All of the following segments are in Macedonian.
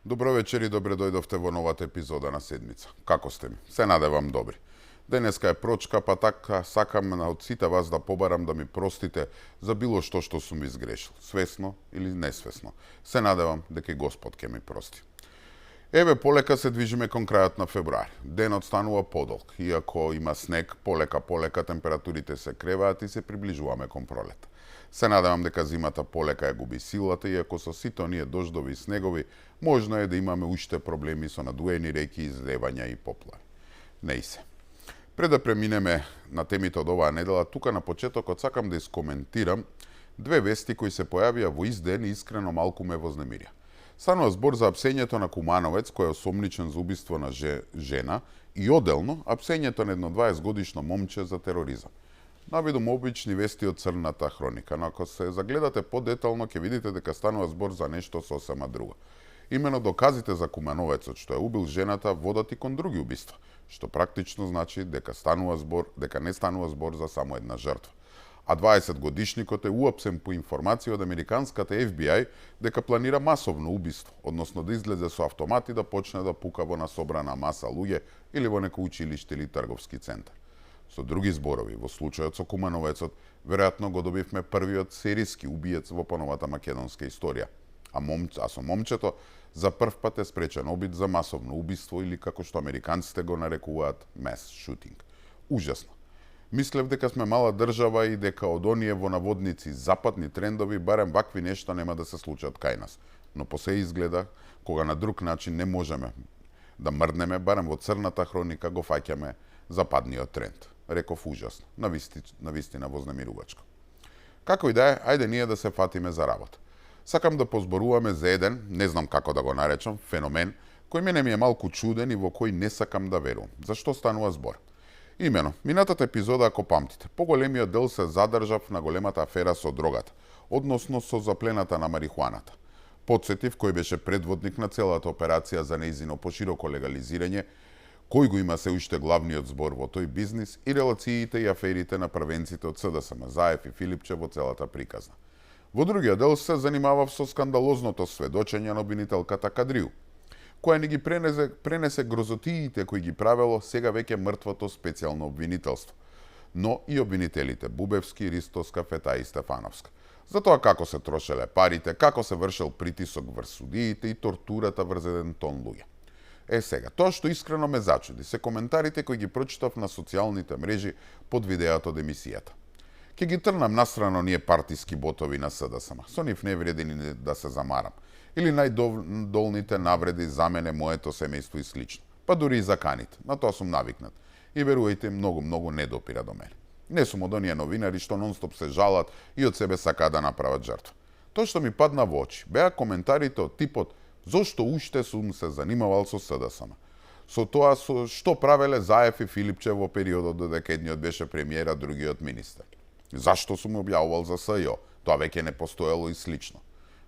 Добро вечер и добре дојдовте во новата епизода на Седмица. Како сте ми? Се надевам добри. Денеска е прочка, па така сакам од сите вас да побарам да ми простите за било што сум изгрешил, свесно или несвесно. Се надевам дека и Господ ќе ми прости. Еве, полека се движиме кон крајот на февруари. Денот станува подолг. Иако има снег, полека температурите се креваат и се приближуваме кон пролет. Се надевам дека зимата полека ја губи силата, иако со сите оние дождови и снегови, можно е да имаме уште проблеми со надуени реки, излевања и поплави. Не и се. Пред да преминеме на темите од оваа недела, тука на почетокот сакам да искоментирам две вести кои се појавија во ист ден и искрено малку ме вознемирија. Станува збор за апсењето на Кумановец, кој е осомничен за убиство на жена, и оделно апсењето на едно 20 годишно момче за тероризам. Навидум обични вести од црната хроника, но ако се загледате подетално, ќе видите дека станува збор за нешто сосема друго. Имено доказите за Кумановецот што ја убил жената водат и кон други убиства, што практично значи дека не станува збор за само една жртва. А 20 годишникот е уапсен по информација од американската FBI дека планира масовно убиство, односно да излезе со автомат и да почне да пука во насобрана маса луѓе или во некој училиште или трговски центар. Со други зборови, во случајот со Кумановецот, веројатно го добивме првиот серијски убиец во поновата македонска историја. А со момчето за прв пат е спречен обид за масовно убиство или како што американците го нарекуваат mass shooting. Ужасно. Мислев дека сме мала држава и дека од оние во наводници западни трендови барем вакви нешта нема да се случат кај нас. Но по се изгледа, кога на друг начин не можеме да мрднеме, барем во црната хроника го фаќаме западниот тренд. Реков ужасно, навистина вознемирувачко. Како и да е, ајде ние да се фатиме за работа. Сакам да позборуваме за еден, не знам како да го наречам, феномен, кој мене ми е малку чуден и во кој не сакам да верувам. Зашто станува збор? Имено, минатата епизода, ако памтите, поголемиот дел се задржав на големата афера со дрогата, односно со заплената на марихуаната. Потсетив кој беше предводник на целата операција за нејзино пошироко легализирање, кој го има се уште главниот збор во тој бизнис и релациите и аферите на првенците од СДСМ, Заев и Филипче во целата приказна. Во другиот дел се занимавав со скандалозното сведочење на обвинителката Кадриу, која ни ги пренесе грозотиите кои ги правело сега веќе мртвото специјално обвинителство, но и обвинителите Бубевски, Ристоска, Фета и Стефановска. За тоа како се трошеле парите, како се вршел притисок врз судиите и тортурата врз еден тон луѓе. Сега, тоа што искрено ме зачуди се коментарите кои ги прочитав на социјалните мрежи под видеото од емисијата. Ке ги трнам настрано ние партиски ботови на СДСМ. Со нив не вреди ни да се замарам. Или најдолните навреди за мене, моето семејство и слично. Па дури и за каните. На тоа сум навикнат. И верувајте, многу не допира до мене. Не сум од оние новинари што нонстоп се жалат и од себе сакаат да направат жртва. Тоа што ми падна во очи беа коментарите од типот зошто уште сум се занимавал со СДСМ. Со тоа што правеле Заев и Филипче во периодот додека едниот беше премиер, а другиот министер. Зашто сум објавувал за СЈО? Тоа веќе не постоело и слично.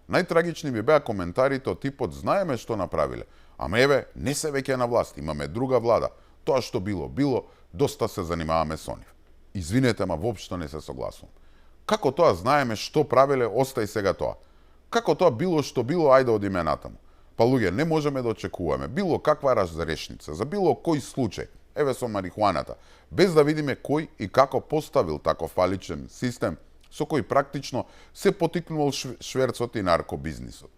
Најтрагични ми беа коментарите од типот знаеме што направиле. Ама еве, не се веќе на власт, имаме друга влада. Тоа што било, доста се занимаваме со нив. Извинете, ама воопшто не се согласувам. Како тоа знаеме што правиле, остај сега тоа. Како тоа било што било, ајде одиме натаму. Па луѓе, не можеме да очекуваме било каква разрешница за било кој случај, еве со марихуаната, без да видиме кој и како поставил таков фаличен систем со кој практично се потикнувал шверцот и наркобизнисот.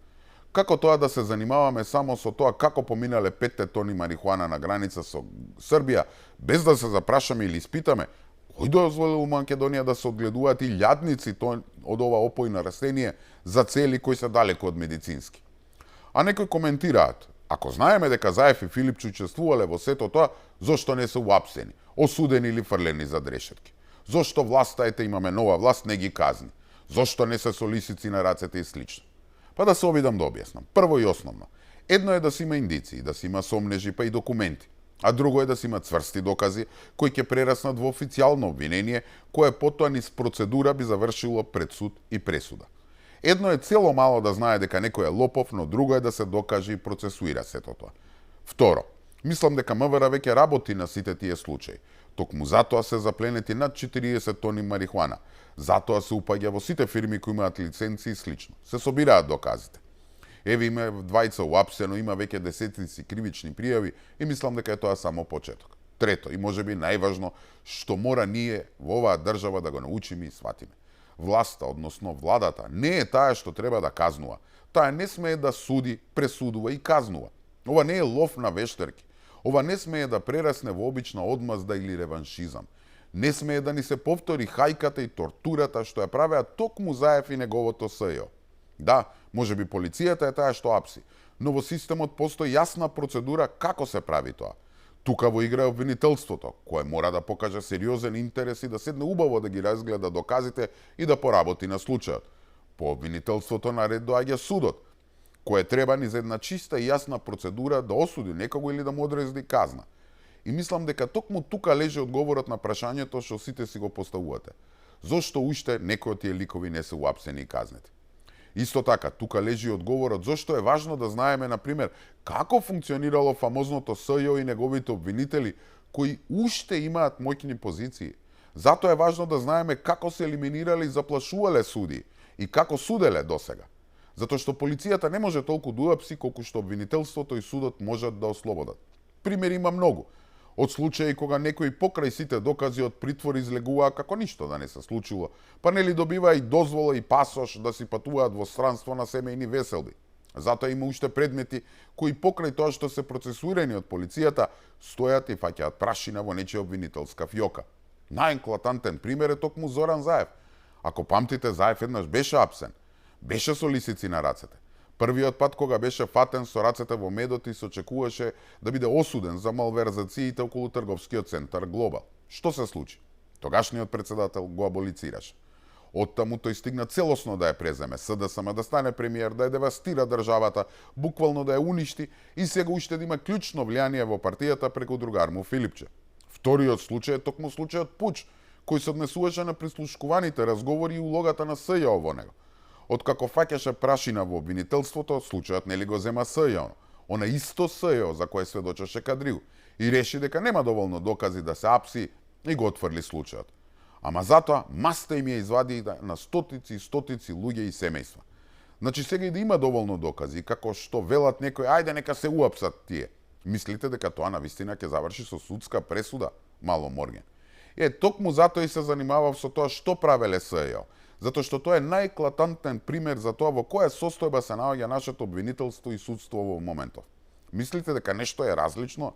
Како тоа да се занимаваме само со тоа како поминале 5 тони марихуана на граница со Србија, без да се запрашаме или испитаме кој дозволил у Македонија да се одгледуваат и лјадници од ова опојно растение за цели кои се далеко од медицински. А некои коментираат, ако знаеме дека Заев и Филипче учествувале во сето тоа, зошто не се уапсени, осудени или фрлени за дрешетки? Зошто власта, ете имаме нова власт, не ги казни? Зошто не се со лисици на рацете и слично? Па да се обидам да објаснам. Прво и основно, едно е да се има индици, да се има сомнежи, па и документи. А друго е да се има цврсти докази кои ќе прераснат во официјално обвинение, кое потоа низ процедура би завршило пред суд и пресуда. Едно е цело мало да знае дека некој е лопов, но друго е да се докаже и процесуира сето тоа. Второ, Мислам дека МВР веќе работи на сите тие случаи. Токму затоа се запленети над 40 тони марихуана. Затоа се упаѓа во сите фирми кои имаат лиценци и слично. Се собираат доказите. Еве има двајца уапсено, има веќе десетици кривични пријави и мислам дека е тоа само почеток. Трето, и можеби најважно, што мора ние во оваа држава да го научиме и сватиме. Власта, односно владата, не е таа што треба да казнува. Таа не смее да суди, пресудува и казнува. Ова не е лов на вештерки. Ова не смее да прерасне во обична одмазда или реваншизам. Не смее да ни се повтори хајката и тортурата што ја правеа токму Заев и неговото СЈО. Да, можеби полицијата е таа што апси, но во системот постои јасна процедура како се прави тоа. Тука во игра е обвинителството, кое мора да покаже сериозен интерес и да седне убаво да ги разгледа доказите и да поработи на случајот. По обвинителството наред доаѓа судот, кое треба ни за една чиста и јасна процедура да осуди некого или да му одреди казна. И мислам дека токму тука лежи одговорот на прашањето што сите си го поставувате. Зошто уште некои од тие ликови не се уапсени и казнети? Исто така, тука лежи одговорот зошто е важно да знаеме, например, како функционирало фамозното СЈО и неговите обвинители, кои уште имаат моќни позиции. Затоа е важно да знаеме како се елиминирале и заплашувале суди и како суделе досега. Затоа што полицијата не може толку да уапси колку што обвинителството и судот можат да ослободат. Примери има многу. Од случаи кога некои покрај сите докази од притвор излегуваа како ништо да не се случило, па нели добива и дозвола и пасош да си патуваат во странство на семејни веселби. Затоа има уште предмети кои покрај тоа што се процесуирани од полицијата стојат и фаќаат прашина во нечија обвинителска фиока. Најеклатантен пример е токму Зоран Заев. Ако памтите, Заев еднаш беше апсен. Беше со лисици на рацете. Првиот пат кога беше фатен со рацете во медот и се очекуваше да биде осуден за малверзациите околу трговскиот центар Глобал. Што се случи? Тогашниот председател го аболицираше. Оттаму тој стигна целосно да ја преземе СДСМ, да стане премиер, да ја девастира државата, буквално да ја уништи и сега уште да има клучно влијание во партијата преку другар му Филипче. Вториот случај е токму случајот Пуч, кој се однесуваше на прислушкуваните разговори и улогата на СЈО во него. Откако фаќаше прашина во обвинителството, случајот нели го зема СЈО, она исто СЈО за кое сведочеше Кадрил, и реши дека нема доволно докази да се апси и го отфрли случајот. Ама затоа маста им ја извади на стотици и стотици луѓе и семејства. Значи сега и да има доволно докази, како што велат некои, ајде нека се уапсат тие. Мислите дека тоа навистина ќе заврши со судска пресуда? Мало морген. Токму затоа и се занимавав со тоа што правеле СЈО. Затоа што тоа е најеклатантен пример за тоа во која состојба се наоѓа нашето обвинителство и судство во моментов. Мислите дека нешто е различно?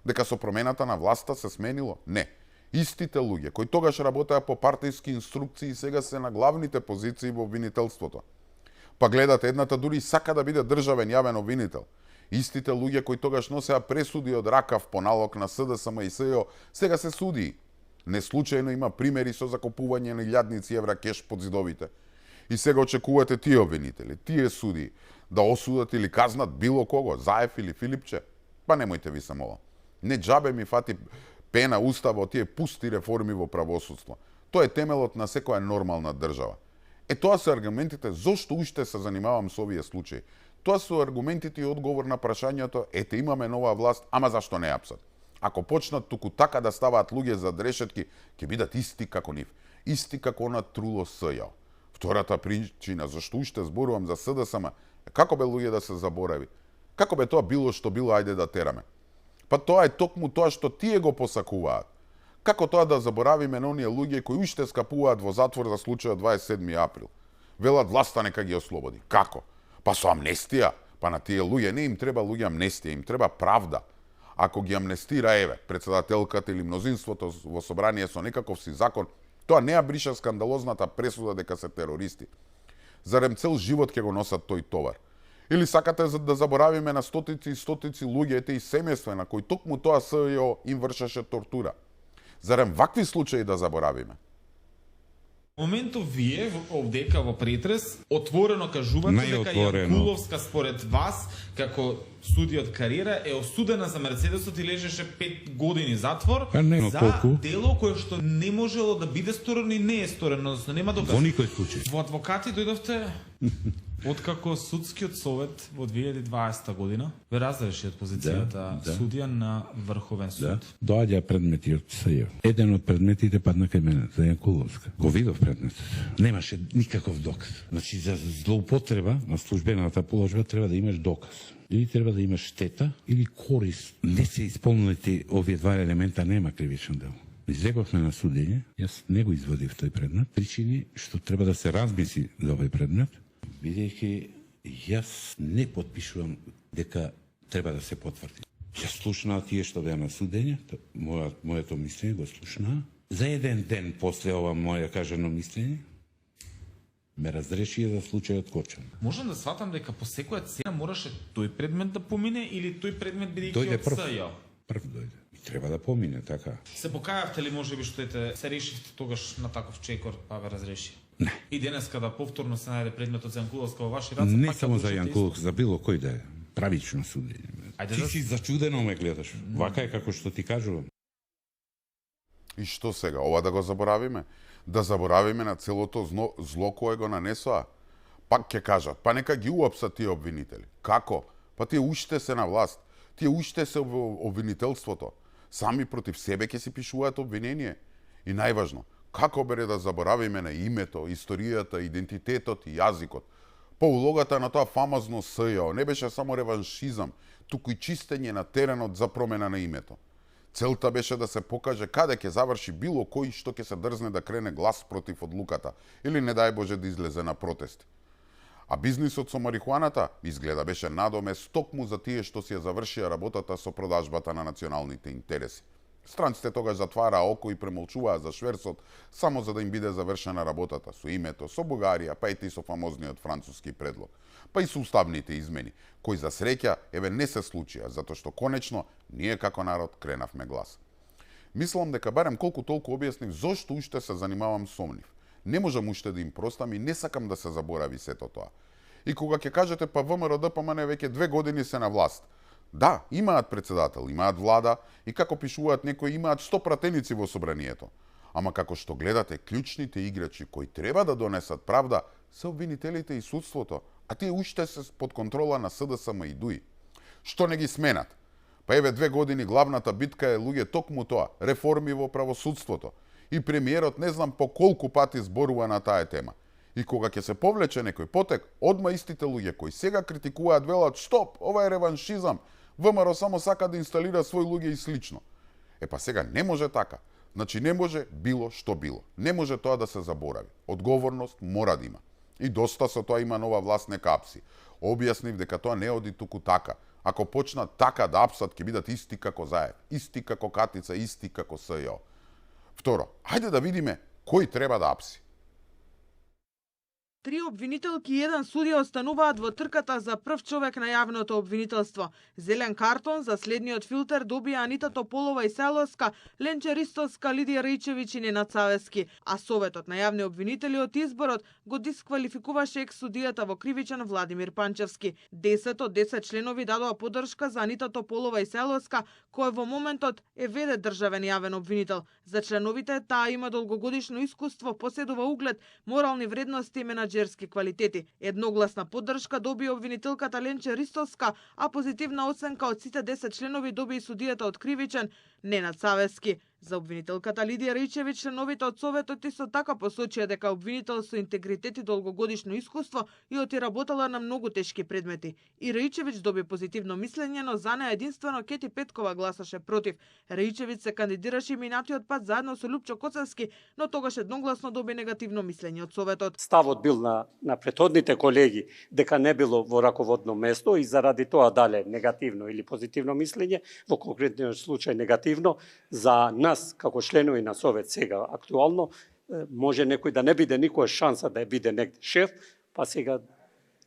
Дека со промената на власта се сменило? Не. Истите луѓе кои тогаш работеа по партиски инструкции сега се на главните позиции во обвинителството. Па гледате, едната дури сака да биде државен јавен обвинител. Истите луѓе кои тогаш носеа пресуди од ракав по налог на СДСМ и СЈО сега се судии. Неслучајно има примери со закупување на илјадници евра кеш под зидовите. И сега очекувате тие обвинители, тие суди, да осудат или казнат било кого, Заев или Филипче? Па немојте ви се молам. Не џабе ми фати пена устава од тие пусти реформи во правосудство. Тоа е темелот на секоја нормална држава. Тоа се аргументите зошто уште се занимавам со овие случаи. Тоа се аргументите и одговор на прашањето, имаме нова власт, ама зашто не апсат? Ако почнат туку така да ставаат луѓе за решетки, ќе бидат исти како нив. Исти како она труло СЈО. Втората причина зашто уште зборувам за СДСМ, како бе луѓе да се заборави? Како бе тоа било што било, ајде да тераме? Па тоа е токму тоа што тие го посакуваат. Како тоа да заборавиме на оние луѓе кои уште скапуваат во затвор за случајот 27 април? Велат власта нека ги ослободи. Како? Па со амнестија. Па на тие луѓе не им треба луѓе амнестија, им треба правда. Ако ги амнестира, председателката или мнозинството во собрание со некаков си закон, тоа не ја бриша скандалозната пресуда дека се терористи. Зарем цел живот ќе го носат тој товар? Или сакате да заборавиме на стотици и стотици луѓето и семејства на кои токму тоа СЈО им вршеше тортура? Зарем вакви случаи да заборавиме? Во моментов вие овдека во претрес отворено кажувате дека Јанкуловска според вас како судија од кариера е осудена за Мерцедесот и лежеше 5 години затвор за дело кое што не можело да биде сторено и не е сторено, односно нема докази. Во никој случај. Во адвокати дојдовте Откако судскиот совет во 2020 година ве разреши од позицијата судија на Врховен суд. Доаѓа предмети од СЈ. Еден од предметите падна кај мене, за Јанкуловска. Го видов предметот. Немаше никаков доказ. Значи, за злоупотреба на службената положба треба да имаш доказ. Или треба да имаш штета, или корист. Не се исполнети овие два елемента, нема кривично дело. Излеговме на судење, јас не го изводив тој предмет, причини што треба да се размисли за овој предмет, бидејќи јас не потпишувам дека треба да се потврди. Јас слушнаа тие што беа на судење, моето мислење го слушнаа. За еден ден после ова моје кажано мислење, ме разрешија за случајот Корчан. Можам да сватам дека по секоја цена мораше тој предмет да помине или тој предмет бидејќи од СЈ? Прв дојде. И треба да помине, така. Се покајавте ли можеби што се решивте тогаш на таков чекор, па ве разреши? Не. И денес када повторно се најде предметот за Јанкуловска во ваши раце, не само за Јанкуловска, за било кој да е. Правично судење. Ти си зачудено ме гледаш. Вака е како што ти кажувам. И што сега, ова да го заборавиме? Да заборавиме на целото зло кое го нанесоа? Пак ќе кажат, па нека ги уапсат тие обвинители. Како? Па тие уште се на власт. Тие уште се во обвинителството. Сами против себе ќе си пишуваат обвинение. И најважно, како бере да заборавиме на името, историјата, идентитетот и јазикот? По улогата на тоа фамозно СЈ не беше само реваншизам, туку и чистење на теренот за промена на името. Целта беше да се покаже каде ќе заврши било кој што ќе се дрзне да крене глас против одлуката или не дај Боже да излезе на протести. А бизнисот со марихуаната изгледа беше надомес токму за тие што си ја завршија работата со продажбата на националните интереси. Странците тогаш затвараа око и премолчуваа за шверцот само за да им биде завршена работата со името, со Бугарија, па и со фамозниот француски предлог, па и со уставните измени, кои за среќа еве не се случија, затоа што конечно ние како народ кренавме глас. Мислам дека барем колку толку објаснив зошто уште се занимавам со нив. Не можам уште да им простам и не сакам да се заборави сето тоа. И кога ќе кажете па ВМРО ДПМН веќе 2 години се на власт, да, имаат председател, имаат влада и како пишуваат некои имаат 100 пратеници во собранието. Ама како што гледате, клучните играчи кои треба да донесат правда се обвинителите и судството, а тие уште се под контрола на СДСМ и ДУИ. Што не ги сменат? Па еве 2 години главната битка е луѓе токму тоа, реформи во правосудството. И премиерот не знам по колку пати зборува на таа тема. И кога ќе се повлече некој потек, одма истите луѓе кои сега критикуваат велат стоп, ова е реваншизам, ВМРО само сака да инсталира свој луѓе и слично. Па сега не може така. Значи не може било што било. Не може тоа да се заборави. Одговорност мора да има. И доста со тоа има нова власт нека апси. Објаснив дека тоа не оди туку така. Ако почнат така да апсат, ќе бидат исти како Заев, исти како Катица, исти како СЈ. Второ, хајде да видиме кој треба да апси. 3 обвинителки и 1 судија остануваат во трката за прв човек на јавното обвинителство. Зелен картон за следниот филтер добија Анита Тополова и Селоска, Ленче Ристовска, Лидија Рајчевиќ и Ненад Савески, а Советот на јавни обвинители од изборот го дисквалификуваше екс-судијата во Кривичан Владимир Панчевски. 10 од 10 членови дадоа поддршка за Анита Тополова и Селоска, кој во моментот е веде државен јавен обвинител. За членовите таа има долгогодишно искуство, поседува углед, морални вредности и менаџерски квалитети. Едногласна поддршка добија обвинителката Ленче Ристовска, а позитивна оценка од сите 10 членови доби и судијата од Кривичан Ненад Савески. За обвинителката Лидија Рајчевиќ членовите од Советот исто така посочија дека обвинител со интегритет и долгогодишно искуство и отиработала на многу тешки предмети. И Рајчевиќ доби позитивно мислење, но за неа единствено Кети Петкова гласаше против. Рајчевиќ се кандидираше минатиот пат заедно со Лупчо Коцевски, но тогаш едногласно доби негативно мислење од Советот. Ставот бил на претходните колеги дека не било во раководно место и заради тоа дале негативно или позитивно мислење, во конкретниот случај негативно, за нас како членови на Совет сега актуално може некој да не биде никоја шанса да биде негде шеф, па сега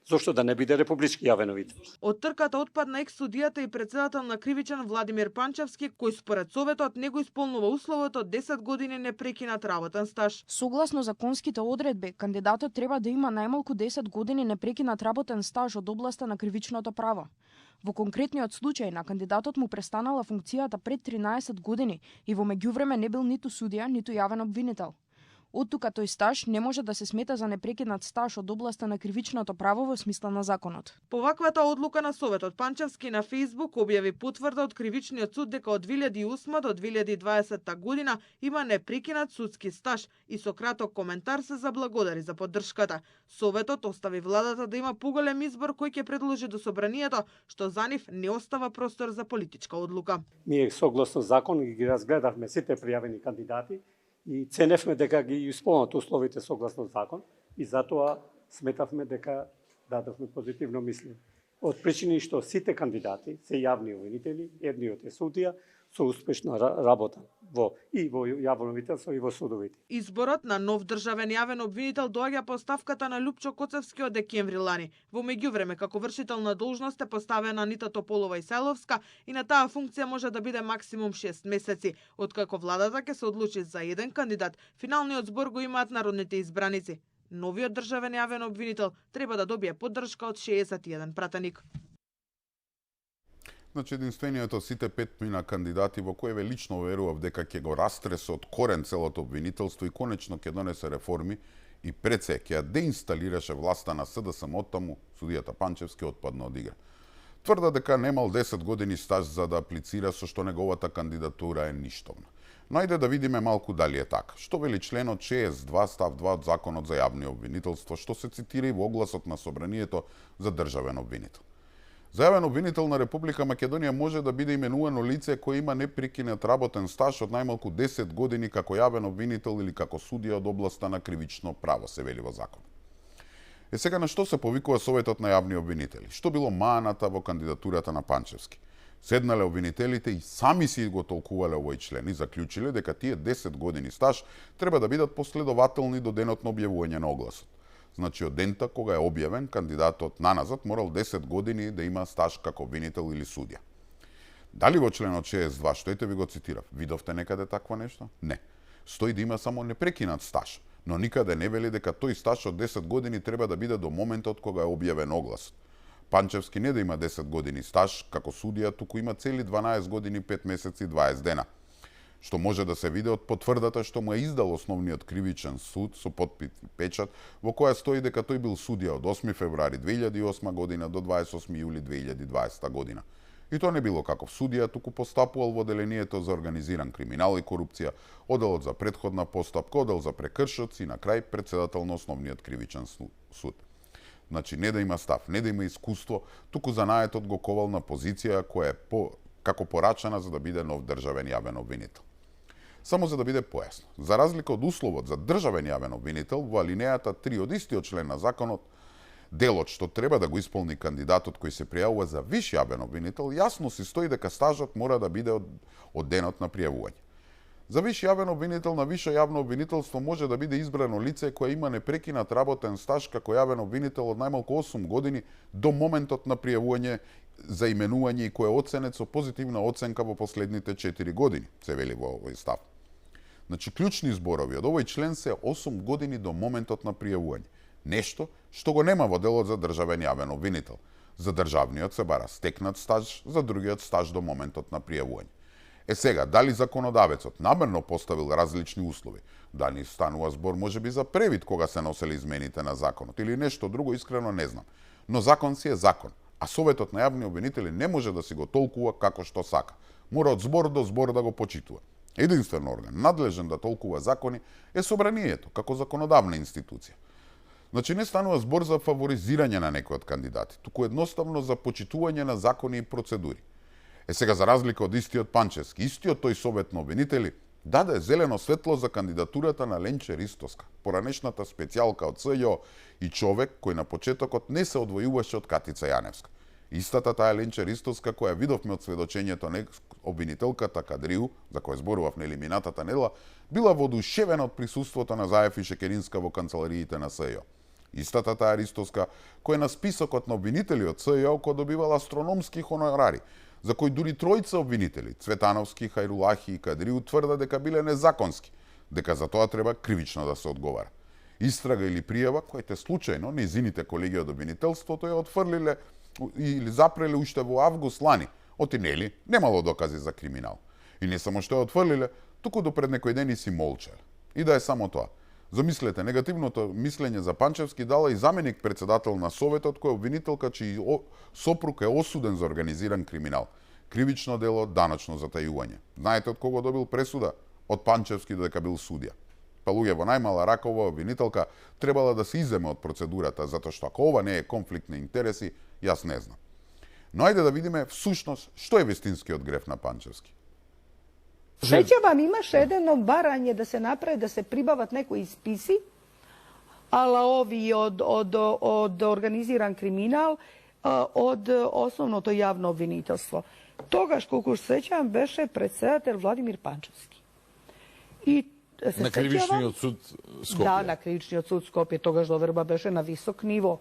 зошто да не биде републички јавен обвинител. Од трката отпадна екс-судијата и председател на Кривичан Владимир Панчевски, кој според Советот не го исполнува условот од 10 години непрекинат работен стаж. Согласно законските одредби, кандидатот треба да има најмалку 10 години непрекинат работен стаж од областа на кривичното право. Во конкретниот случај на кандидатот му престанала функцијата пред 13 години и во меѓувреме не бил ниту судија, ниту јавен обвинител. Оттука тој стаж не може да се смета за непрекинат стаж од областа на кривичното право во смисла на законот. По ваквата одлука на Советот Панчевски на Facebook објави потврда од Кривичниот суд дека од 2008 до 2020 година има непрекинат судски стаж и со краток коментар се заблагодари за поддршката. Советот остави владата да има поголем избор кој ќе предложи до собранието, што за нив не остава простор за политичка одлука. Ние согласно закон ги разгледавме сите пријавени кандидати и ценевме дека ги исполнат условите согласно закон и затоа сметавме дека дадовме позитивно мислење. Од причини што сите кандидати се јавни обвинители, едниот е судија со успешна работа во јавно обвинителство и во судовите. Изборот на нов државен јавен обвинител доаѓа по ставката на Лупчо Коцевски од декември лани. Во меѓувреме, како вршител на должност е поставена Анита Тополова-Исајловска и на таа функција може да биде максимум 6 месеци. Откако владата ќе се одлучи за еден кандидат, финалниот збор го имаат народните избраници. Новиот државен јавен обвинител треба да добие поддршка од 61 пратеник. Значи, единствениот од сите 5 кандидати во кој лично верував дека ќе го растресе од корен целото обвинителство и конечно ќе донесе реформи и пред се ќе ја деинсталираше власта на СДСМ оттаму, судијата Панчевски отпадна од игра. Тврда дека немал 10 години стаж за да аплицира, со што неговата кандидатура е ништовна. Но ајде да видиме малку дали е така. Што вели членот 62 став 2 од Законот за јавни обвинителство, што се цитира и во огласот на собранието за државен обвинител. За јавен обвинител на Република Македонија може да биде именувано лице кој има непрекинет работен стаж од најмалку 10 години како јавен обвинител или како судија од областа на кривично право, се вели во закон. Сега на што се повикува Советот на јавни обвинители? Што било маната во кандидатурата на Панчевски? Седнале обвинителите и сами си го толкувале овој член и заклучиле дека тие 10 години стаж треба да бидат последователни до денот на објавување на огласот. Значи, од дента кога е објавен, кандидатот наназад морал 10 години да има стаж како обвинител или судија. Дали во членот 62, што ете ви го цитирав, видовте некаде такво нешто? Не. Стои да има само непрекинат стаж, но никаде не вели дека тој стаж од 10 години треба да биде до моментот кога е објавен огласот. Панчевски не да има 10 години стаж како судија, туку има цели 12 години, 5 месеци, 20 дена. Што може да се види од потврдата што му е издал основниот кривичен суд со подпис и печат, во која стои дека тој бил судија од 8 февруари 2008 година до 28 јули 2020 година. И тоа не било каков судија, туку постапувал во делението за организиран криминал и корупција, оделот за претходна постапка, одел за прекршоци и на крај председател на основниот кривичен суд. Значи, не да има став, не да има искуство, туку занаетот го ковал на позиција која е како порачена за да биде нов државен јавен обвинител. Само за да биде појасно, за разлика од условот за државен јавен обвинител, во алинејата 3 од истиот член на законот, делот што треба да го исполни кандидатот кој се пријавува за виш јавен обвинител, јасно си стои дека стажот мора да биде од денот на пријавување. За виш јавен обвинител на висше јавно обвинителство може да биде избрано лице кое има непрекинат работен стаж како јавен обвинител од најмалку 8 години до моментот на пријавување за именување и кој е оценет со позитивна оценка во последните 4 години, се вели во овој став. Значи, клучни зборови од овој член се 8 години до моментот на пријавување. Нешто што го нема во делот за државен јавен обвинител. За државниот се бара стекнат стаж, за другиот стаж до моментот на пријавување. Сега, дали законодавецот намерно поставил различни услови, дали станува збор можеби за превид кога се носели измените на законот или нешто друго, искрено не знам. Но закон си е закон, а Советот на јавни обвинители не може да си го толкува како што сака. Мора од збор до збор да го почитува. Единствен орган надлежен да толкува закони е собранието, како законодавна институција. Значи, не станува збор за фаворизирање на некој од кандидати, туку едноставно за почитување на закони и процедури. Сега, за разлика од истиот Панчевски, истиот тој Совет на обвинители даде зелено светло за кандидатурата на Ленче Ристовска, поранешната специјалка од СЈО и човек кој на почетокот не се одвојуваше од Катица Јаневска. Истата таа Ленче Ристовска, која видовме од сведочењето на обвинителката Кадриу, за која зборував на елиминатата недела, била воодушевена од присуството на Заев и Шекеринска во канцелариите на СЈО. Истата таа Ристовска, која на списокот на обвинители од СЈО кој добивала астрономски хонорари, за кој дури тројца обвинители, Цветановски, Хајрулахи и Кадриу, тврда дека биле незаконски, дека за тоа треба кривично да се одговара. Истрага или пријава, коите случајно нејзините колеги од обвинителството ја отфрлиле или запреле уште во август лани, отинели, немало докази за криминал. И не само што ја отфрлиле, туку до пред некој ден и си молчеле. И да е само тоа. Замислете, негативното мислење за Панчевски дала и заменик председател на Советот, кој е обвинителка чиј сопруг е осуден за организиран криминал. Кривично дело, даночно затајување. Знаете од кого добил пресуда? Од Панчевски додека бил судија. Па луѓе во најмала ракова обвинителка требала да се иземе од процедурата, затоа што ако ова не е конфликт на интереси, јас не знам. Но ајде да видиме всушност што е вистинскиот греф на Панчевски. Сеќавам, имаше едно барање да се направи, да се прибават некои списи, ала ови од организиран криминал, од основното јавно обвинителство. Тогаш, колку се сеќавам, беше председател Владимир Панчевски. И на Кривичниот суд Скопје. Да, на Кривичниот суд Скопје. Тогаш доверба беше на висок ниво.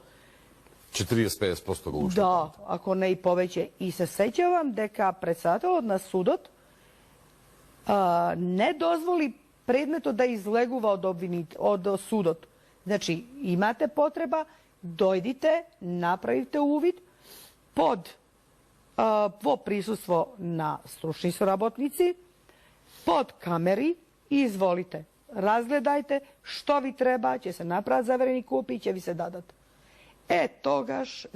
40-50% го уште. Да, ако не и повеќе. И се сеќавам дека председателот на судот не дозволи предметот да излегува од судот. Значи, имате потреба, дојдите, направите увид во присуство на стручни соработници, под камери и изволите. Разгледајте што ви треба, ќе се направат заверени копии, ќе ви се дадат. Тогаш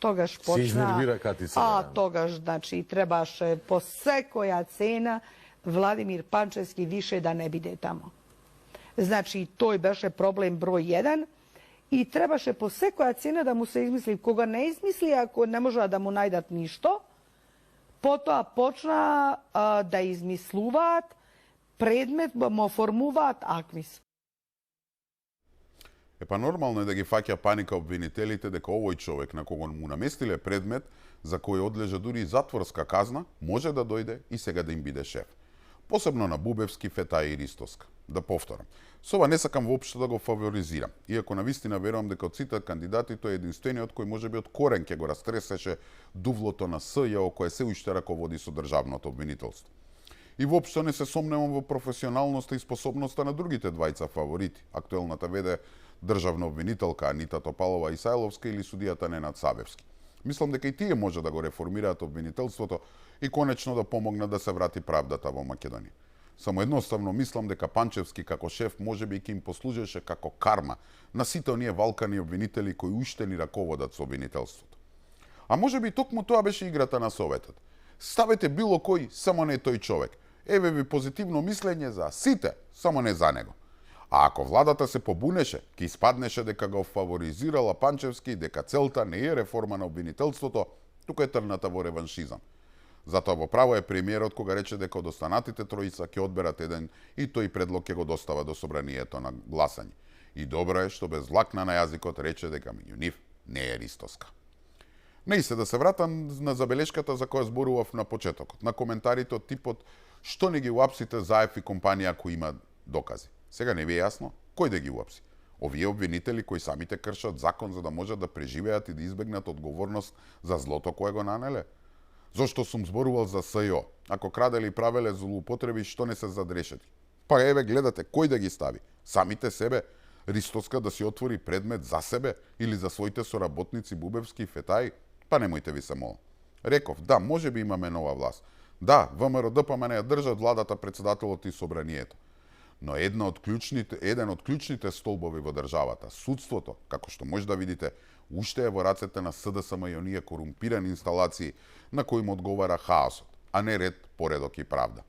почна... Се изнервира Кати сега. Тогаш, значи, требаше по секоја цена Владимир Панчевски више да не биде тамо. Значи, тој беше проблем број 1 и требаше по секоја цена да му се измисли. Кога не измисли, ако не можа да му најдат ништо, потоа почна да измислуваат предмет, му формуваат аквис. Па нормално е да ги фаќа паника обвинителите дека овој човек на кого му наместиле предмет за кој одлежа дури и затворска казна, може да дојде и сега да им биде шеф. Посебно на Бубевски, Фетај и Ристоска. Да повторам, со ова не сакам воопшто да го фаворизирам, иако навистина верувам дека од сите кандидати тој е единствениот кој можеби од корен ќе го растресеше дувлото на СЈО кое се уште раководи со државното обвинителство. И воопшто не се сомневам во професионалноста и способноста на другите двајца фаворити, актуелната веде државна обвинителка Анита Топалова Исајловска или судијата Ненад Сабевски. Мислам дека и тие може да го реформираат обвинителството и конечно да помогнат да се врати правдата во Македонија. Само едноставно мислам дека Панчевски како шеф можеби ќе им послужеше како карма на сите оние валкани обвинители кои уште ни раководат со обвинителството. А можеби токму тоа беше играта на Советот. Ставете било кој, само не тој човек. Еве ви позитивно мислење за сите, само не за него. А ако владата се побунеше, ќе испаднеше дека го фаворизирала Панчевски и дека целта не е реформа на обвинителството, тука е трната во реваншизам. Затоа во право е премиерот кога рече дека од останатите тројца ќе одберат еден и тој предлог ќе го достава до собранието на гласање. И добро е што без лакна на јазикот рече дека меѓу нив не е Ристоска. Не и се да се вратам на забелешката за која зборував на почетокот, на коментарите од типот што не ги уапсите заев и компанија кои има докази. Сега не ви е јасно кој да ги уапси. Овие обвинители кои самите кршат закон за да можат да преживеат и да избегнат одговорност за злото кое го нанеле. Зошто сум зборувал за СЈО? Ако краделе и правеле злоупотреби, што не се задрешети? Па еве гледате кој да ги стави? Самите себе? Ристоска да си отвори предмет за себе или за своите соработници Бубевски и Фетај? Па немојте ви се молам. Реков, да, може би имаме нова власт. Да, ВМРО ДПМН ја држат владата, председателот и собранието. Но еден од клучните столбови во државата, судството, како што може да видите, уште е во рацете на СДСМ и оние корумпирани инсталации на кои му одговара хаосот, а не ред, поредок и правда.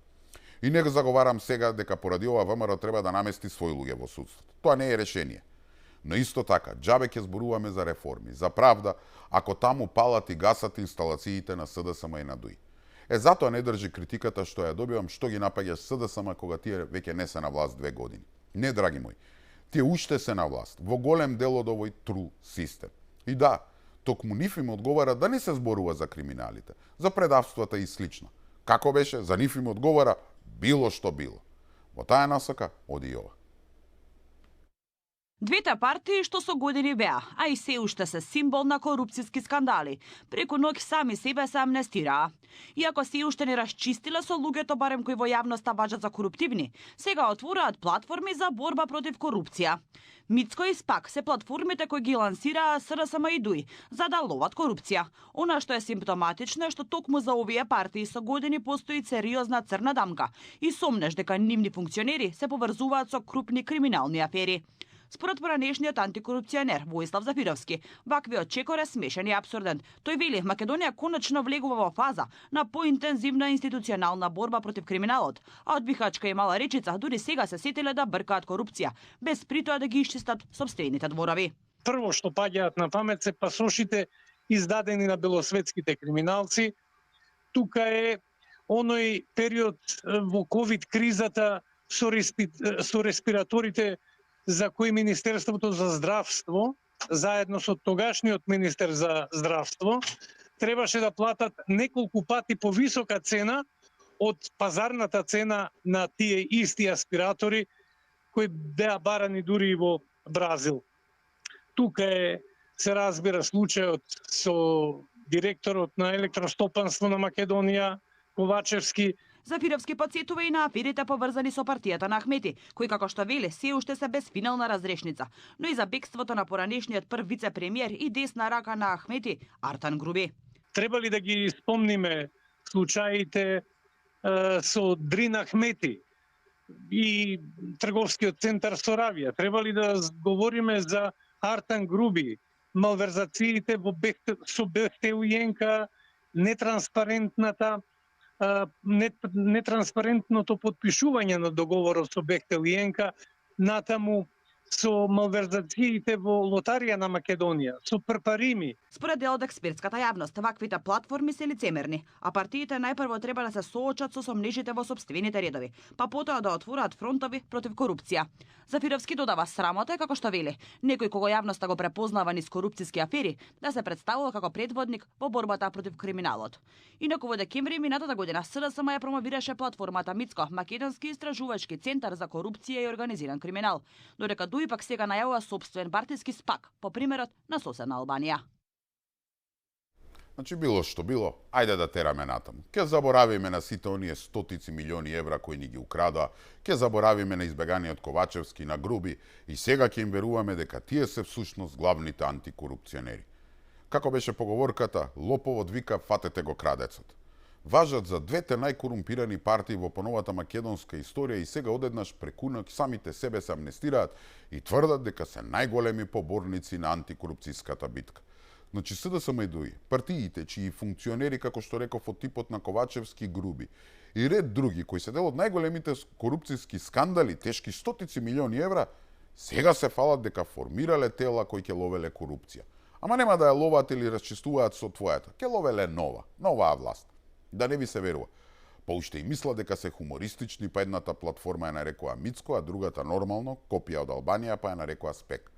И не го заговарам сега дека поради ова ВМРО треба да намести свој луѓе во судството. Тоа не е решение. Но исто така, џабе ќе зборуваме за реформи, за правда, ако таму палат и гасат инсталациите на СДСМ и на ДУИ. Затоа не држи критиката што ја добивам што ги напаѓаш СДСМ кога тие веќе не се на власт 2 години. Не, драги мои, тие уште се на власт, во голем дел од овој трул систем. И да, токму нив им одговара да не се зборува за криминалите, за предавствата и слично. Како беше, за нив им одговара било што било. Во таа насока оди и ова. Двете партии што со години беа, а и се уште се символ на корупцијски скандали, преку ноќ сами себе се амнестираа. Иако се уште не расчистиле со луѓето барем кои во јавноста важат за коруптивни, сега отвораат платформи за борба против корупција. Мицко и СПАК се платформите кои ги лансираа СРСМ и ДУИ за да ловат корупција. Она што е симптоматично е што токму за овие партии со години постои сериозна црна дамка и сомнеш дека нивни функционери се поврзуваат со крупни криминални афери. Според поранешниот антикорупционер Воислав Зафировски, ваквиот чекор е смешен и апсурден. Тој вели, Македонија конечно влегува во фаза на поинтензивна институционална борба против криминалот, а од Бихачка и Мала Речица дури сега се сетиле да бркаат корупција, без притоа да ги исчистат сопствените дворови. Прво што паѓаат на памет се пасошите издадени на белосветските криминалци. Тука е оној период во ковид кризата со респираторите за кои Министерството за здравство, заедно со тогашниот министер за здравство, требаше да платат неколку пати повисока цена од пазарната цена на тие исти аспиратори кои беа барани дури и во Бразил. Тука се разбира случајот со директорот на Електростопанство на Македонија, Ковачевски. Зафировски подсетува и на аферите поврзани со партијата на Ахмети, кои како што веле се уште се без финална разрешница, но и за бегството на поранешниот прв вице-премиер и десна рака на Ахмети, Артан Груби. Треба ли да ги спомниме случаите со Дрин Ахмети и трговскиот центар Соравија? Треба ли да говориме за Артан Груби, малверзациите со Бехтеујенка, нетранспарентното подпишување на договорот со Бехтеујенка, натаму со малверзациите во лотарија на Македонија, со прпарими. Според дел од експертската јавност, ваквите платформи се лицемерни, а партиите најпрво треба да се соочат со сомнежите во сопствените редови, па потоа да отвораат фронтови против корупција. Зафировски додава срамота е како што вели, некој кого јавноста го препознава низ корупцијски афери, да се представува како предводник во борбата против криминалот. Инаку во декември минатата година СРСМ ја промовираше платформата Мицко, Македонски истражувачки центар за корупција и организиран криминал, додека ДУИ пак сега најавува собствен партиски СПАК, по примерот на соседна Албанија. Значи, било што било, ајде да тераме натаму. Ке заборавиме на сите оние стотици милиони евра кои ни ги украдоа, ке заборавиме на избеганиот Ковачевски, на Груби и сега ќе им веруваме дека тие се всушност главните антикорупционери. Како беше поговорката, лоповот вика фатете го крадецот. Важат за двете најкорумпирани партии во поновата македонска историја и сега одеднаш преку ноќ самите себе се амнестираат и тврдат дека се најголеми поборници на антикорупцијската битка. Значи СДСМ и ДУИ, партиите чии функционери, како што реков, од типот на Ковачевски, Груби и ред други кои се дел од најголемите корупцијски скандали, тешки стотици милиони евра, сега се фалат дека формирале тела кои ќе ловеле корупција. Ама нема да ја ловат или расчистуваат со твојата, ќе ловеле нова власт. Да не ви се верува. Па уште и мисла дека се хумористични, па едната платформа ја нарекува Мицко, а другата нормално, копија од Албанија, па ја нарекува СПЕК.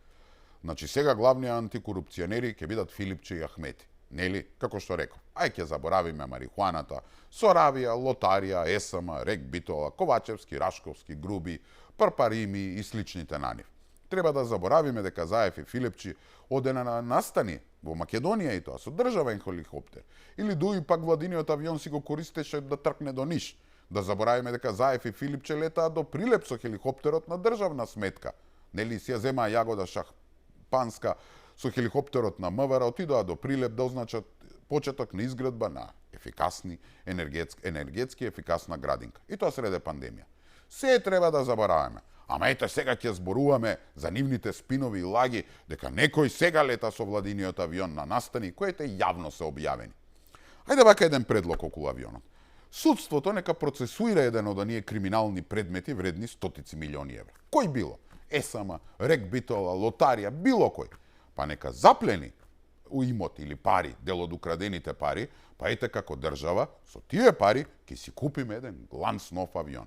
Значи сега главни антикорупционери ќе бидат Филипче и Ахмети. Нели? Како што реков. Ај ќе заборавиме марихуаната, Соравија, лотарија, ЕСМ, Рек Битола, Ковачевски, Рашковски, Груби, Прпарими и сличните на нив. Треба да заборавиме дека Заев и Филипчи одена на настани во Македонија и тоа со државен хеликоптер. Или ДУИ пак владиниот авион си го користеше да тркне до Ниш. Да заборавиме дека Заев и Филипче летаат до Прилеп со хеликоптерот на државна сметка. Нели си ја земаа јагода шампанска со хеликоптерот на МВР, отидоа до Прилеп да означат почеток на изградба на енергетски ефикасна градинка. И тоа среде пандемија. Се треба да забораваме. Ама ете сега ќе зборуваме за нивните спинови и лаги дека некој сега лета со владиниот авион на настани, коите јавно се објавени. Ајде вака еден предлог околу авионот. Судството нека процесуира еден од оние криминални предмети вредни стотици милиони евра. Кој било? ЕСМ, Рек Битола, лотарија, било кој. Па нека заплени у имот или пари, дел од украдените пари, па ете како држава, со тие пари ќе си купиме еден гланц нов авион.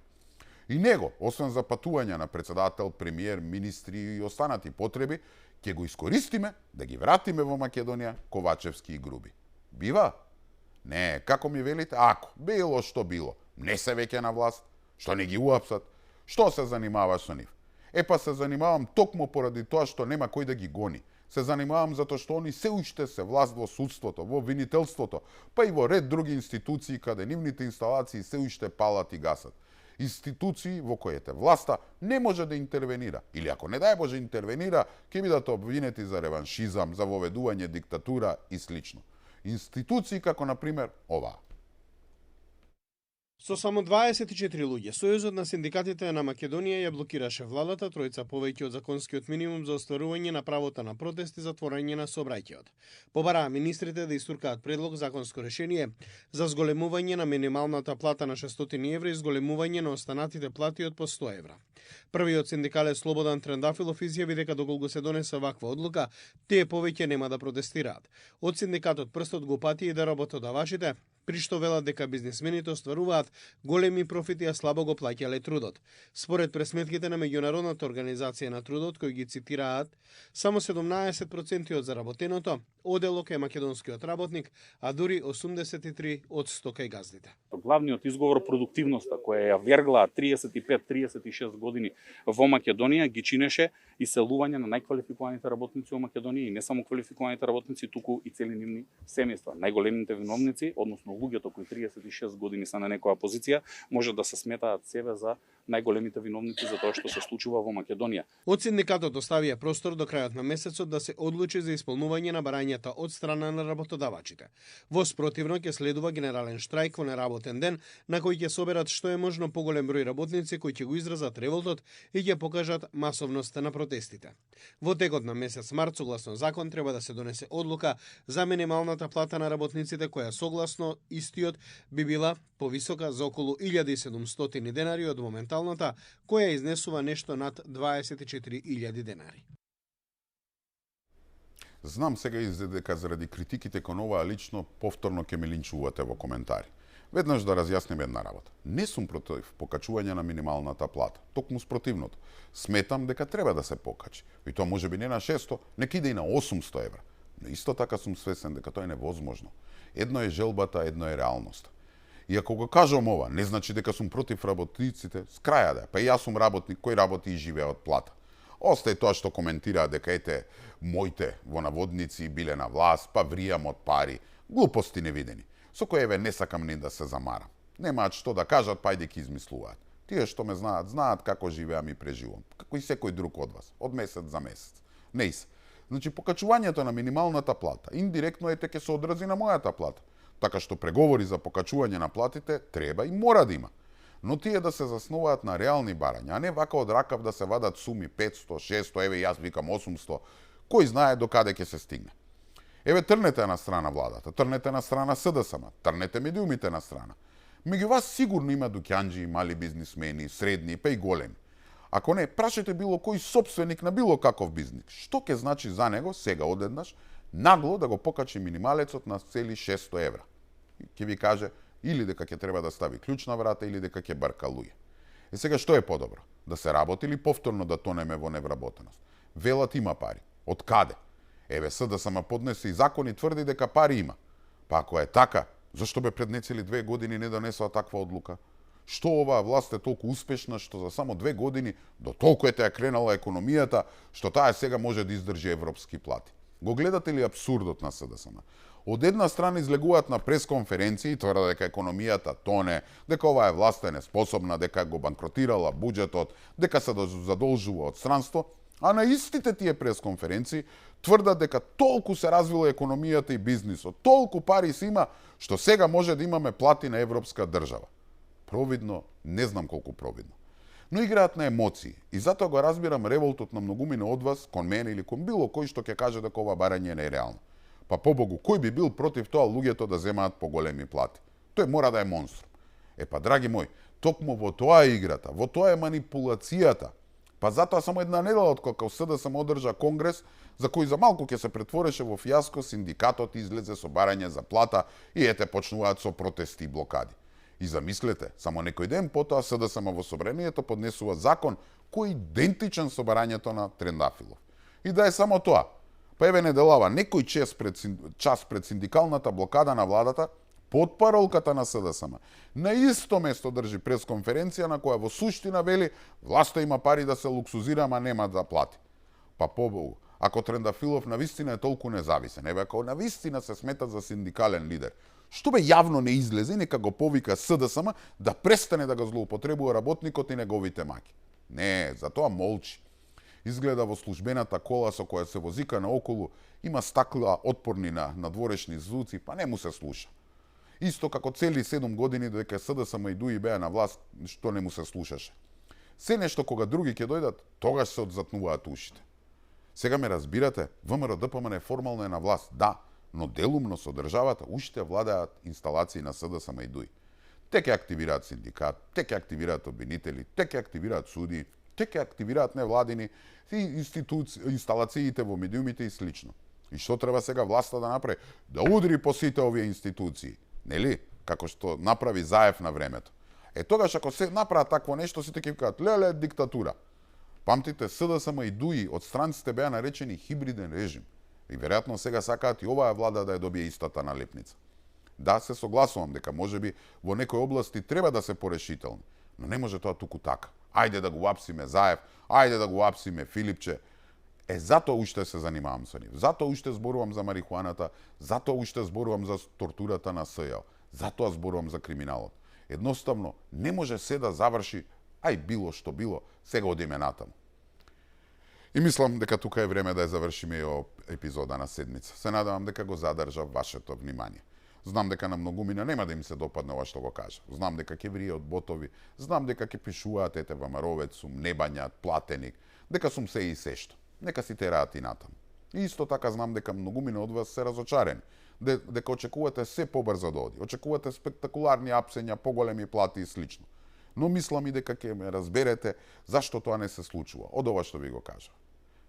И него, освен за патување на председател, премиер, министри и останати потреби, ќе го искористиме да ги вратиме во Македонија Ковачевски и Груби. Бива? Не, како ми велите? Ако, било што било. Не се веќе на власт, што не ги уапсат, што се занимава со нив? Па се занимавам токму поради тоа што нема кој да ги гони. Се занимавам затоа што они се уште се власт во судството, во обвинителството, па и во ред други институции каде нивните инсталации се уште палат и гасат. Институции во коите власта не може да интервенира, или ако не дај Боже интервенира, ќе бидат обвинети за реваншизам, за воведување диктатура и слично. Институции како, например, оваа. Со само 24 луѓе, Сојузот на синдикатите на Македонија ја блокираше владата, тројца повеќе од законскиот минимум за остварување на правото на протест и затворање на сообраќајот. Побараа министрите да истуркаат предлог законско решение за зголемување на минималната плата на 600 евра и зголемување на останатите плати од по 100 евра. Првиот синдикалец Слободан Трендафилов изјави дека доколку се донесе ваква одлука, тие повеќе нема да протестираат. Од синдикатот прстот го пати и да работодавачите, при што велат дека бизнисмените остваруваат големи профити, а слабо го плаќале трудот. Според пресметките на Меѓународната организација на трудот, кои ги цитираат, само 17% од заработеното оделок е македонскиот работник, а дури 83% од 100 кај газдите. Главниот изговор продуктивноста, која ја верглаа 35-36 години во Македонија, ги чинеше иселување на најквалификуваните работници во Македонија и не само квалификуваните работници, туку и цели нивни семејства. Најголемите виновници, односно луѓето кои 36 години се на некоја позиција, може да се сметаат себе за најголемите виновници за тоа што се случува во Македонија. Од синдикатот оставија простор до крајот на месецот да се одлучи за исполнување на барањата од страна на работодавачите. Во спротивно ќе следува генерален штрајк во неработен ден, на кој ќе соберат што е можно поголем број работници кои ќе го изразат револтот и ќе покажат масовноста на протестите. Во текот на месец март, согласно закон, треба да се донесе одлука за минималната плата на работниците, која согласно истиот би била повисока за околу 1700 денари од моменталната, која изнесува нешто над 24.000 денари. Знам сега дека заради критиките кон оваа лично повторно ќе ме линчувате во коментари. Веднаш да разјасним една работа. Не сум против покачување на минималната плата, токму спротивното. Сметам дека треба да се покачи. И тоа можеби не на 600, нека иде и на 800 евра. Но исто така сум свесен дека тоа е невозможно. Едно е желбата, едно е реалноста. И ако го кажам ова, не значи дека сум против работниците, с краја да. Па и јас сум работник кој работи и живее од плата. Остаje тоа што коментираа дека ете моите во наводници биле на власт, па вријам од пари, глупости невидени, со кои еве не сакам ни да се замарам. Немаат што да кажат, па ајде ќе измислуваат. Тие што ме знаат како живеам и преживувам, како и секој друг од вас, од месец за месец. Не се. Значи покачувањето на минималната плата индиректно ете ќе се одрази на мојата плата. Така што преговори за покачување на платите треба и мора да има. Но тие да се заснуваат на реални барања, а не вака од ракав да се вадат суми 500, 600, еве јас викам 800, кој знае до каде ќе се стигне. Еве трнете на страна владата, трнете на страна СДСМ, трнете медиумите на страна. Меѓу вас сигурно има дуќанџи, мали бизнисмени, средни, па и големи. Ако не, прашајте било кој сопственик на било каков бизнис. Што ќе значи за него сега одеднаш нагло да го покачи минималецот на цели 600 евра? Ќе ви каже или дека ќе треба да стави клjuč на врата или дека ќе брка луѓе. Е сега што е подобро? Да се работи или повторно да тонеме во невработеност? Велат има пари. Од каде? Еве СДСМ поднесе и закон и тврди дека пари има. Па ако е така, зашто бе пред нецели 2 години не донесоа таква одлука? Што оваа власт е толку успешна што за само 2 години до толку е кренала економијата што таа сега може да издржи европски плати? Го гледате ли абсурдот на СДСМ? Од една страна излегуваат на пресконференции и тврдат дека економијата тоне, дека оваа власт е неспособна, дека го банкротирала буџетот, дека се задолжува од странство, а на истите тие пресконференции тврдат дека толку се развила економијата и бизнисот, толку пари се има, што сега може да имаме плати на европска држава. Провидно, не знам колку провидно. Но играат на емоции и затоа го разбирам револтот на многумина од вас кон мене или кон било кој што ќе каже дека ова барање не е реално. Па побогу, кој би бил против тоа луѓето да земаат поголеми плати? Тој мора да е монструм. Па, драги мои, токму во тоа е играта, во тоа е манипулацијата. Па затоа само една недела откако СДСМ одржа конгрес, за кој за малку ќе се претвореше во фијаско, синдикатот излезе со барање за плата и ете почнуваат со протести и блокади. И замислете, само некој ден потоа СДСМ во собранието поднесува закон кој е идентичен со барањето на Трендафилов. И да е само тоа. Па еве неделава, некој час пред синдикалната блокада на владата, под паролката на СДСМ, на исто место држи пресконференција на која во суштина вели власта има пари да се луксузира, ама нема да плати. Па побогу, ако Трендафилов навистина е толку независен, ако навистина се смета за синдикален лидер, што бе јавно не излезе, нека го повика СДСМ да престане да го злоупотребува работникот и неговите маки. Не, затоа молчи. Изгледа во службената кола со која се возика наоколу има стакла отпорни на надворешни звуци, па не му се слуша. Исто како цели 7 години додека СДСМ и ДУИ беа на власт, што не му се слушаше. Се нешто кога други ќе дојдат, тогаш се одзатнуваат ушите. Сега ме разбирате, ВМРО ДПМН формално е на власт, да, но делумно со државата уште владеат инсталации на СДСМ и ДУИ. Те ќе активираат синдикат, те ќе активираат обвинители, те ќе активираат суди, те ќе активираат невладини инсталациите во медиумите и слично. И што треба сега власта да направи? Да удри по сите овие институции, нели? Како што направи Заев на времето. Тогаш ако се направи такво нешто, сите ќе кажат, леле, диктатура. Памтите, СДСМ и ДУИ од странците беа наречени хибриден режим. И веројатно сега сакаат и оваа влада да ја добие истата налепница. Да, се согласувам дека можеби во некои области треба да се порешителни, но не може тоа туку така. Ајде да го апсиме Заев, ајде да го апсиме Филипче. Затоа уште се занимавам со нив. Затоа уште зборувам за марихуаната, затоа уште зборувам за тортурата на СЈ, затоа зборувам за криминалот. Едноставно, не може се да заврши, ај било што било, сега одиме натаму. И мислам дека тука е време да ја завршиме и епизода на седмица. Се надевам дека го задржав вашето внимание. Знам дека на многумина нема да им се допадне ова што го кажа. Знам дека ќе вријат ботови, знам дека ќе пишуваат ете ВМРО-вец сум, небањат, платеник, дека сум се и сешто. Нека си тераат и натаму. И исто така знам дека многумина од вас се разочарени, дека очекувате се побрзо да оди, очекувате спектакуларни апсења, поголеми плати и слично. Но мислам и дека ќе ме разберете зашто тоа не се случува, од ова што ви го кажа.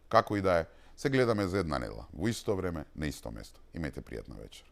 Како и да е, се гледаме за една недела, во исто време, на исто место. Имајте пријатна вечер.